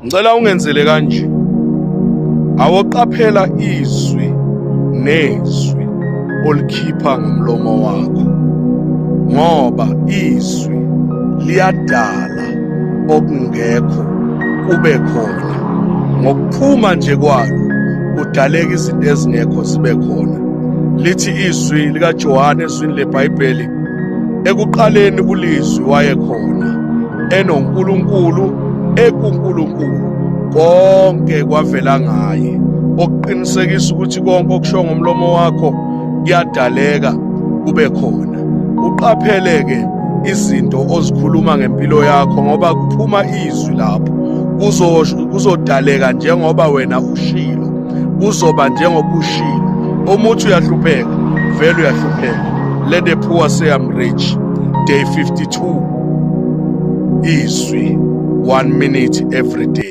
Ngicela ungenzele kanje. Awoqaphela izwi nezwi olikhipha ngomlomo wakho. Ngoba izwi liyadala okungekho kube khona. Ngokuphuma nje kwalo kudaleka izinto ezingekho zibe khona. Lithi izwi likaJohane ezwini leBhayibheli ekuqaleni ulizwi wayekhona enoNkulunkulu ekuNkulunkulu konke kwavela ngaye okuqinisekisa ukuthi konke okusho ngomlomo wakho kuyadaleka kube khona uqaphele-ke izinto ozikhuluma ngempilo yakho ngoba kuphuma izwi lapho kuzodaleka njengoba wena ushilo kuzoba njengoba ushilo uma uthi uyahlupheka vele uyahlupheka let the poor say I'm rich day 52 izwi 1 minute every day.